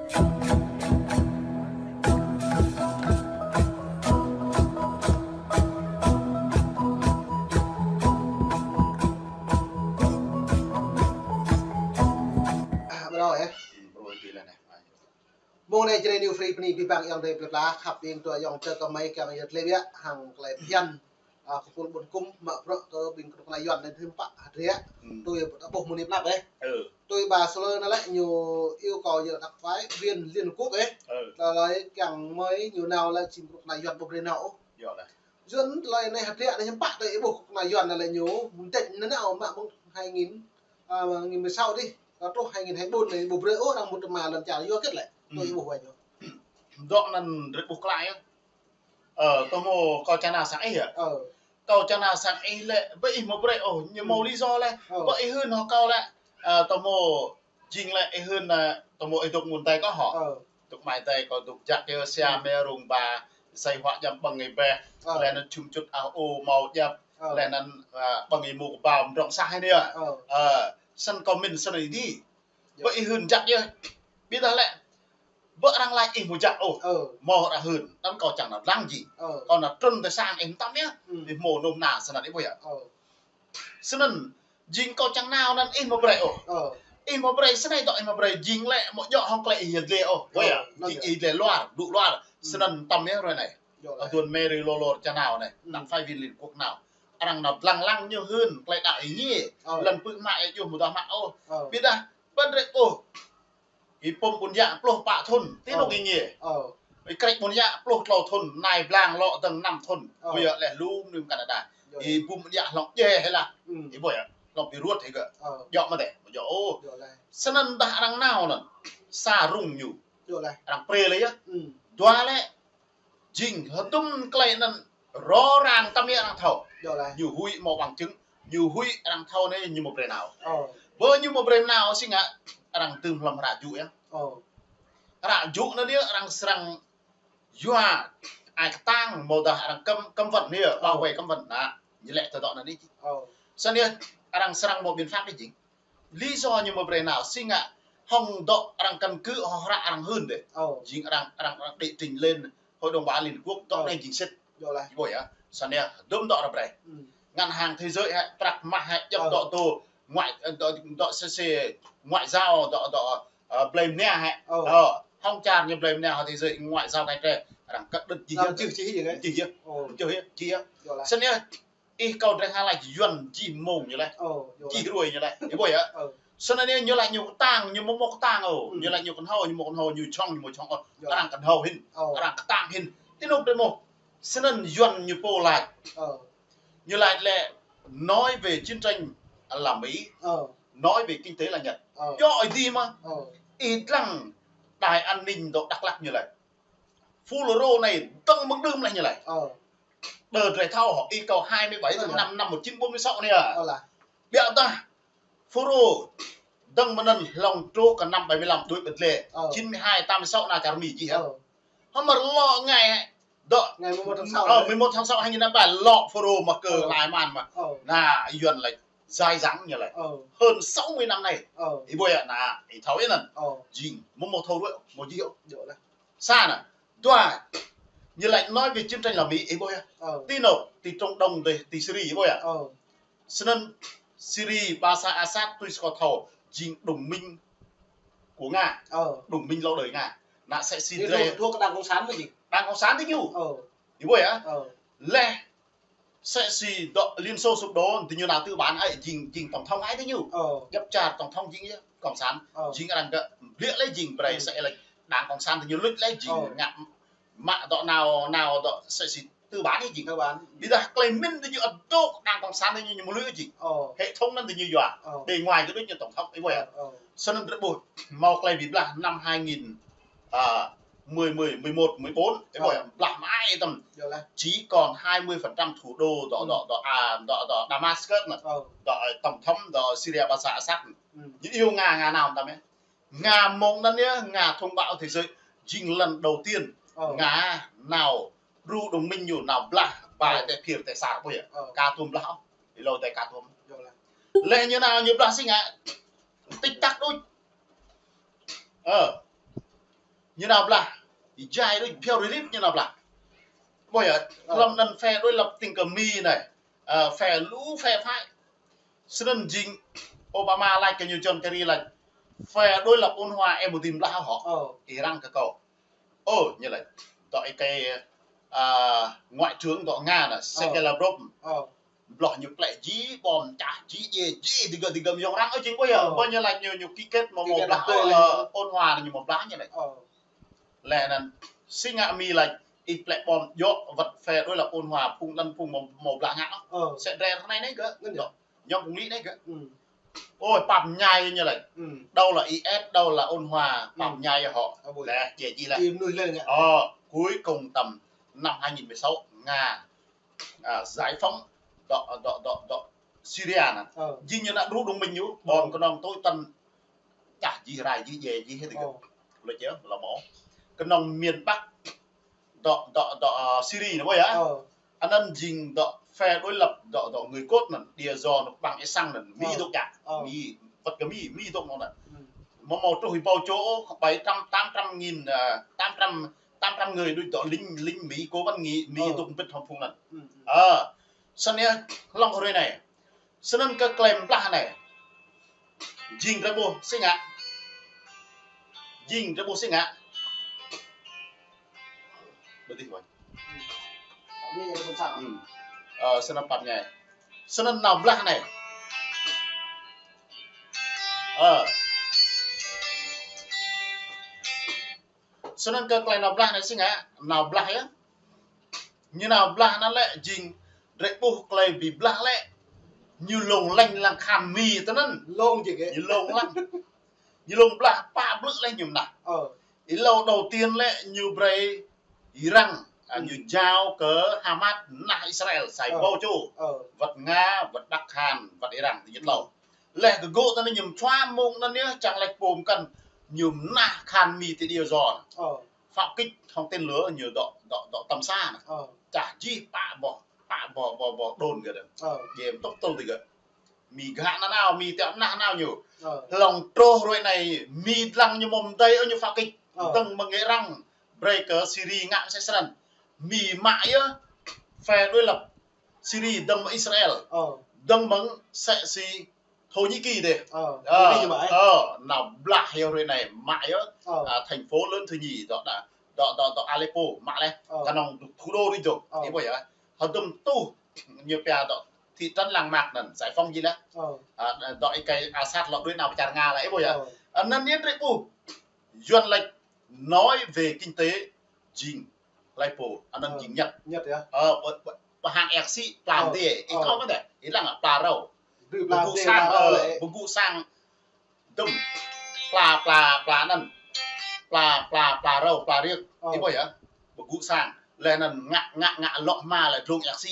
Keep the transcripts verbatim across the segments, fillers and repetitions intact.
Ƀu djơ̆ ôh. Mông anai Jrai New Free bơni abih bang ayŏng adơi plơi pla, khăp ƀing dua ayŏng adơi kơmơi kiăng yơh tơlơi biă hăng tơlơi phiăn. Ơ, kơkuh ƀuôn kŭm mă bruă kơ ƀing kơnuk kơna Yuan anai hiư̆m pă hơdră. Tui ƀuh mơ̆ng anai pơnăp ơ. Tui ƀă Sơlơi anai lĕ ñu iâu kâo yơh đăk phái viên Liên Hợp Quốc ơ. Tơlơi kiăng mơi ñu nao lĕ či kơnuk kơna Yuan ƀu brơi nao ôh. Yuan tơlơi anai hơdră anai hiư̆m pă tơlơi ƀuh kơnuk kơna Yuan anai lĕ ñu mơ̆ng tĕč anai nao mă mơ̆ng hai nghìn, ơ, nghìn mười sáu dih. Truh hai nghìn hai mươi bốn anai ƀu brơi ôh arăng mŭt tơma lŏn čar yua hơget lĕ. Tui ƀuh wai ñu. Dŏ anŭn drơi ƀuh klai ơ. Ơ, tơhmô kâo čang nao sang ih ơ. Kâo čang nao sang ih lĕ, ƀơi ih mơ̆ brơi ôh, ñu mâo lý do lĕ. Ƀơi ih hưn hŏ kâo lĕ. Ơ, tơhmô jing lĕ ih hưn, ơ, tơhmô ih dŏ mơ̆ng adai kâo hŏ. Dŏ mơ̆ng adai kâo dŏ jak yơh sia mơ̆ rông ba, sai huă jăm ƀơ̆ng ih bĕ. Lĕ anŭn čum čut ah ô mâo djăp. Lĕ anŭn, ơ, ƀơ̆ng ih mŭk ba mdrŏng sah anai ơ. Ơ, săn kâo min săn ih dih. Ƀơi ih hưn jak yơh. Ƀiădah lĕ ƀơi arăng laĭ ih mơ̆ jak ôh. Mâo arăng hưn, anŭn kâo čang nao lăng jing. Kâo nao trŭn tơ sang ih mơtam yơh. Ih mâo nôm na sơnăn ih ƀuh yơh. Sơnăn jing kâo čang nao anŭn ih mơ̆ brơi ôh. Ih mơ̆ brơi sơnai dŏ ih mơ̆ brơi jing lĕ mơ̆ djŏ hŏng tơlơi ih yơh dlê ôh. Ƀuh yơh. Jing ih dlê luar, dŏ luar. Sơnăn mơtam yơh hrơi anai. Aduôn Mary Lolor čang nao anai. Đăk phái viên Liên Hợp Quốc nao. Arăng nao lăng lăng ñu hưn, tơlơi đăo ih ñi. Lăn pư̆ mă ih djuh mơ̆ dah mă ôh. Ƀiădah ƀơi drơi ƀuh. Ih pŭm ƀôn yă pluh pă thŭn, ti nŭk ih ñi. Ih krĕč ƀôn yă pluh klâo thŭn, nai blang lŏ dơ̆ng năm thŭn. Ƀuh yơh lĕ lum nŭm Canada. Ih bŭm ƀôn yă hlŏng djai hĭ lah. Ih ƀuh yơh, hlŏng pơrut hĭ gơ̆. Djŏ mơ̆ tĕ, ƀu djŏ ôh. Sơnăn dah arăng nao anŭn. Sa rŭng ñu. Arăng pre lĕ yơh. Dua lĕ. Jing hơdôm tơlơi anŭn rŏ răng tơm yơh arăng thâo. Ñu huĭ mâo bằng chứng, ñu huĭ arăng thâo anai ñu mơ̆ brơi nao. Ƀơi ñu mơ̆ brơi nao sĭt ngă arăng tơm hlăm hră jŭ yơh. Hră jŭ anŭn yơh arăng srăng yua ai kơtang mâo dah arăng cấm, cấm vận anai yơh, bảo vệ cấm vận anŭn. Ñu lĕ tơdŏ anŭn anai. Sơnăn yơh arăng srăng mâo biện pháp anai jing. Lý do ñu mơ̆ brơi nao, sĭt ngă hŏng dŏ arăng căn cứ hŏng hră arăng hưn dêh. Jing arăng, arăng, arăng đệ trình lên Hội đồng Bảo an Liên Hợp Quốc, dŏ anai jing sĭt. Ih ƀuh yơh, sơnăn yơh, hơdôm dŏ arăng brơi. Ngân hàng Thế giới hĕ, prăk mah hĕ, djŏp dŏ tô, ngoại, ơ, dŏ, dŏ sê sê, ngoại giao, dŏ, dŏ, ơ, blei mnia hĕ. Ơ, hŏng čar ñu blei mnia hŏ thế giới, ngoại giao cái tre, arăng kơt đơ̆t jih yơh. Čih yơh. Čih yơh, čih yơh. Sơnăn yơh, ih kâo drơi hăng laĭ Yuan jih mông ñu laĭ. Jih ruai ñu laĭ. Ih ƀuh yơh. Sơnăn anai ñu laĭ ñu kơtang, ñu mơ̆ mâo kơtang ôh. Ñu laĭ ñu kơnhâo, ñu mâo kơnhâo, ñu čhŏng, ñu mâo čhŏng ôh. Arăng kơnhâo hĭn. Arăng kơtang hĭn. Ti nŭk drơi mơ̆. Sơnăn Yuan ñu pô laĭ. Ñu laĭ lĕ nói về chiến tranh là Mỹ. Nói về kinh tế là Nhật. Djŏ ih dih mơ̆. Ih lăng đài an ninh dŏ Đắk Lắk ñu laĭ. Fulro anai dơ̆ng mơ̆ng đưm laih ñu laĭ. Đơ drơi thâo hŏ, ih kâo hai mươi bảy tháng năm năm một chín bốn mươi sáu anai. Biă dah Fulro dơ̆ng mơ̆ng anŭn hlŏng truh kơ năm bảy mươi lăm đuaĭ pơ dlê. Chín mươi hai, tám mươi sáu anai čar Mi jih hă. Hơmar lŏ ngai hĕ. Dŏ ngày mười một tháng sáu, ơ, mười một tháng sáu hai nghìn hai mươi ba lŏ Fulro mă kơ lai man mă. Anai Yuan laĭ dài dẳng ñu laĭ. Hơn sáu mươi năm nay. Ih ƀuh yơh, anai ih thâo yơh anŭn. Jing mơ̆ mâo thâo ruai, mâo jih ôh. Sa anai. Dua, ñu laĭ nói về chiến tranh là Mỹ, ih ƀuh yơh. Ti nŭk, ti Trung Đông dêh, ti Syria, ih ƀuh yơh. Sơnăn Syria, Bashar Assad, tui si kâo thâo, jing đồng minh của Nga. Đồng minh lâu đời Nga. Anai sĕ si drơi. Thuộc, thuộc Đảng Cộng sản dih jing. Đảng Cộng sản dih ñu. Ih ƀuh yơh. Leh sĕ si dŏ Liên Xô sụp đổ, dih ñu nao tư bản ai, jing, jing tổng thống ai dih ñu. Djŏp čar tổng thống jing yơh, Cộng sản. Jing arăng gơ̆, ƀiă leh jing brơi sĕ leh Đảng Cộng sản dih ñu luč leh jing ngă mă dŏ nao, nao dŏ sĕ si tư bản ih jing. Tư bản. Ƀiădah tơlơi min dih ñu ăt dŏ Đảng Cộng sản dih ñu, ñu mơ̆ lui ih jing. Hệ thống anŭn dih ñu yua. Bề ngoài kơ đôč ñu tổng thống, ih ƀuh yơh. Sơnăn drơi ƀuh, mâo tơlơi bi blah năm hai nghìn, à, mười, mười, mười một, mười bốn, ih ƀuh yơh, blah mă ai tơm. Chỉ còn hai mươi phần trăm thủ đô dŏ, dŏ, dŏ, à, dŏ, dŏ Damascus anŭn. Dŏ, ơ, tổng thống dŏ Syria Bashar Assad anŭn. Ñu iâu Nga, Nga nao tơm yơh. Nga mông anŭn yơh, Nga thông báo thế giới, jing lần đầu tiên Nga nao đru đồng minh ñu nao blah, ba tĕ phier tĕ sar ƀuh yơh. Ka tuôm blah ôh. Ih lŏ tĕ ka tuôm. Leh ñu nao ñu blah sĭt ngă. Tĭt tăk đôč. Ơ. Ñu nao blah. Ih jai đôč phiao rĭm ñu nao blah. Ƀuh yơh, hlăm anăn phe đối lập tĭng kơ Mi anei. Ơ, phe lu phe phái. Snăn jing Obama lač kơ ñu John Kerry lač: Phe đối lập ôn hòa em ƀu dưi blah hŏ. Ih răng kơ kâo. Ơ, ñu lač. Dŏ ih kơ, a, ngoại trưởng dŏ Nga anei, Sergei Lavrov. Bloh ñu plĕ ji, bom čah ji, djiê ji, digơ̆ digơ̆ mơyŏng răng, ơ, jing ƀuh yơh. Ƀuh ñu lač ñu, ñu ký kết mâo, mâo blah, ơ, ôn hòa anei ñu mâo blah ñu lač. Leh anăn, si ngă Mi lač, ih plĕ bom djŏ wăt phe đối lập ôn hòa, phung anăn phung mâo, mâo blah ngă. Sĕ drei ră anei anei gơ̆. Ñu phung lĕ anei gơ̆. Ôi, pap mñai ñu lač. Đâu là i ét, đâu là ôn hòa, pap mñai hŏ. Leh, djiê ji leh. Ơ, cuối cùng tầm năm hai nghìn mười sáu, Nga, a, giải phóng dŏ, dŏ, dŏ, dŏ Syria anăn. Jing ñu nao đru đồng minh ñu, bom knŏng tui tăn čah ji, rai ji, djiê ji, hĕ ti gơ̆. Leh yơh, leh mâo. Knŏng miền Bắc dŏ, dŏ, dŏ, ơ, Syria anei ƀuh yơh. Anăn jing dŏ phe đối lập dŏ, dŏ người Kurd anăn, đia yo anăn ƀăng êsăng anăn, Mi dŏ čar. Mi, wăt kơ Mi, Mi dŏ mơ̆ng anăn. Mâo, mâo truh êbâo čô, bảy trăm, tám trăm nghìn, ơ, tám trăm, tám trăm người đuč dŏ lính, lính Mỹ, cố vấn Mỹ, Mi dŏ mbĭt hŏng phung anăn. Ơ, snăn yơh, hlŏng hruê anei. Snăn kơ klei blah anei. Jing drei ƀuh si ngă. Jing drei ƀuh si ngă. Ơ, snăn pap mñai. Snăn nao blah anei. Ơ. Snăn kơ klei nao blah anei si ngă, nao blah yơh. Ñu nao blah anăn lĕ jing drei ƀuh klei bi blah lĕ. Ñu lông lêñ lăng kahan Mi tinăn. Lông jing kơ. Ñu lông lăng. Ñu lông blah pă blư̆ leh ñu mnah. Êlâo đầu tiên lĕ ñu brei Iran, a, ñu jao kơ Hamas mnah Israel sa êbâo čô. Wăt Nga, wăt Bắc Hàn, wăt Iran, ti ñu tlâo. Leh kơ gơ̆ tinăn ñu mčua mông anăn yơh, čang lač pô mkăn ñu mnah kahan Mi ti đia yo anăn. Pháo kích hŏng tên lửa ñu dŏ, dŏ, dŏ Tăm Sa anăn. Čah jih pă boh, pă boh, boh, boh đôn gơ̆ anăn. Djiê mtŭk tŭl ti gơ̆. Mi gah nanao, Mi tiŏ mnah nao ñu. Hlŏng truh hruê anei, Mi dlăng ñu mâo mdei ôh ñu pháo kích. Dơ̆ng mơ̆ng arăng brei kơ Syria ngă msĕ snăn. Mi mă yơh, phe đối lập Syria dơ̆ng mơ̆ng Israel. Dơ̆ng mơ̆ng sĕ si Thổ Nhĩ Kỳ dih. Ơ, nao blah yơh hruê anei, mă yơh, a, thành phố lớn thứ nhì dŏ, dŏ, dŏ, dŏ Aleppo, mă leh. Kơnơ̆ng thủ đô đuč dŏ. Ih ƀuh yơh. Hơdôm tuh ñu pia dŏ thị trấn Làng Mạc anăn, giải phóng jih leh. A, dŏ ih kơ Assad lŏ đuĕ nao pơ čar Nga leh, ih ƀuh yơh. Anăn yơh drei ƀuh. Yuăn lač nói về kinh tế jing hlei pô, anăn jing Nhật. Nhật yơh. Ơ, pơ, pơ, pơ hang êa ksĭ, pla mdê, ih thâo mơ̆n deh, ih lăng pla râo. Pơgŭ sang, ơ, pơgŭ sang dŭm. Pla, pla, pla anăn. Pla, pla, pla râo, pla riêk. Ih ƀuh yơh. Pơgŭ sang. Leh anăn ngă, ngă, ngă lŏ hma leh dlông êa ksĭ.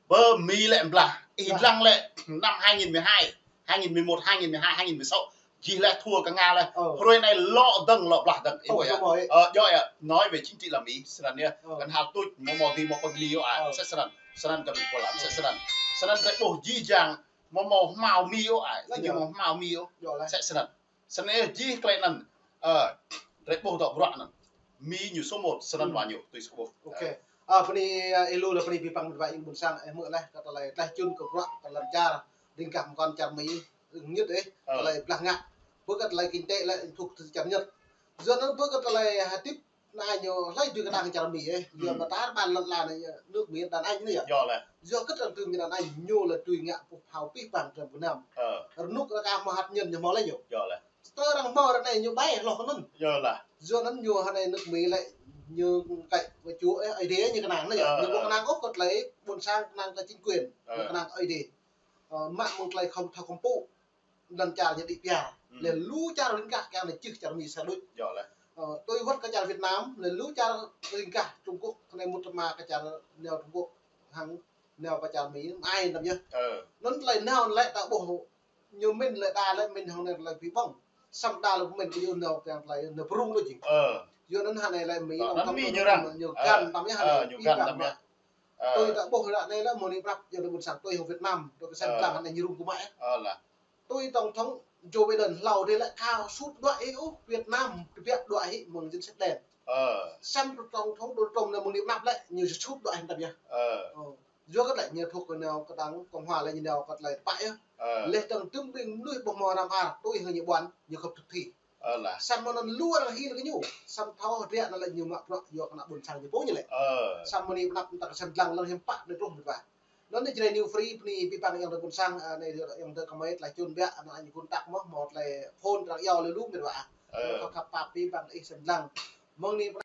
Bơ Mi lĕ blah, ih lăng lĕ năm hai nghìn mười hai, hai nghìn mười một, hai nghìn mười hai, hai nghìn mười sáu. Jih leh thua kơ Nga leh. Hruê anei lŏ dơ̆ng, lŏ blah dơ̆ng. Ih ƀuh yơh. Ơ, djŏ yơh, nói về chính trị là Mỹ, snăn yơh. Kăn hal tuč, mâo mâo dih mâo pơgli yơh ai. Msĕ snăn, snăn kơ Mi pô lăng, msĕ snăn. Snăn drei ƀuh jih jang, mâo mâo hmao Mi yơh ai. Snăn ñu mâo hmao Mi yơh. Msĕ snăn. Snăn yơh jih klei anăn, ơ, drei ƀuh dŏ bruă anăn. Mi ñu số một, snăn wa ñu, tui si ƀuh. Ơ, bơni, ơ, ih lu leh bơni bi păng mĭt wa ƀuôn sang, ơ, hmư̆ leh, kơ tơlơi tlaih čun kơ bruă, kơ lăn čar, ring gah mkŏn čar Mi, ring ñŭt ih, tơlơi blah ngă. Bơ kơ tơlơi kinh tế lĕ, thuk tơ čar Nhật. Yua anăn bơ kơ tơlơi hơdip anai ñu hlei dưi kơnang čar Mi, ơ. Yua mơta ƀan lăn ala anei, nước Mỹ đàn anh anei yơh. Yua kơ tơlơi Mi đàn anh, ñu lĕ dưi ngă pơphao pih păng čar Việt Nam. Rơnŭk rơka mơ̆ hăt ñen ñu mâo leh ñu. Tơ arăng hmâo ră anei ñu ƀai hloh kơ anăn. Yơh lah. Yua anăn ñu hă anei nước Mỹ lĕ ñu kăi wa ču, ơ, Aê Diê ñu kơnang anei yơh. Ñu ƀu kơnang ôh kơ tơlơi ƀuôn sang, kơnang kơ chính quyền. Ñu kơnang Aê Diê. Ơ, mă mơ̆ng tơlơi khŏm thâo khŏm pŭ. Lăn čar ñu đĭ pia. Leh lu čar ring gah kiăng anei čih čar Mi sa đuč. Yơh lah. Ơ, tui wăt kơ čar Việt Nam, leh lu čar ring gah Trung Quốc, kơ anei mŭt tơma kơ čar nao Trung Quốc, hăng nao pơ čar Mi, ai anăm yơh. Anăn tơlơi nao lĕ ta ƀuh ñu mĭn lĕ đa lĕ mĭn hŏng anei tơlơi bi ƀơ̆ng. Săm đa lĕ mĭn kơ ñu nao kiăng tơlơi nao pơrŭng đuč jing. Yua anăn hă anei lĕ Mi, anăn Mi ñu răng. Ñu găn tăm yơh, ơ, ñu găn tăm yơh. Tui ta ƀuh ră anei lĕ mơ̆ng anei prăp, yua anăn ƀuôn sang tui hŏng Việt Nam, tui kơ sem tlang hă anei ñu rŭng kơ mă yơh. Tui tổng thống Joe Biden hlâo dih lĕ kâo sut đuaĭ ih ôh, Việt Nam tơbiă đuaĭ hĭ mơ̆ng chính sách đen. Ơ. Samơ̆ tổng thống Donald Trump anai mơ̆ng anai pơ anăp lĕ ñu sut đuaĭ hĭ tơbiă. Ơ. Ơ. Yua kơ lĕ ñu thuộc kơ nao kơ đảng Cộng hòa lĕ ñu nao kơ tơlơi tơpă yơh. Ơ. Leh dơ̆ng tơm ƀing mơnuih ƀu hmâo răm ar, tui hăng ñu ƀuăn, ñu khŏm thực thi. Ơ lah. Samơ̆ anŭn lu arăng hil kơ ñu. Samơ̆ thâo hơdră anŭn lĕ ñu mă bruă yua kơ ană ƀôn sang ñu pô ñu lĕ. Ơ. Samơ̆ anai pơ anăp ta kơsem dlăng lăng hiư̆m pă anai truh mơ̆n ƀă. Anŭn anai jrai New Free bơni abih bang ayŏng adơi ƀôn sang, ơ, anai ayŏng adơi kơmơi tơlơi čun biă, ană ñu gun tak mơ̆, hmâo tơlơi phone arăng iâu lu lu mĭt wa. Ơ. Kâo khăp pap abih bang ih sem dlăng. Mơ̆ng anai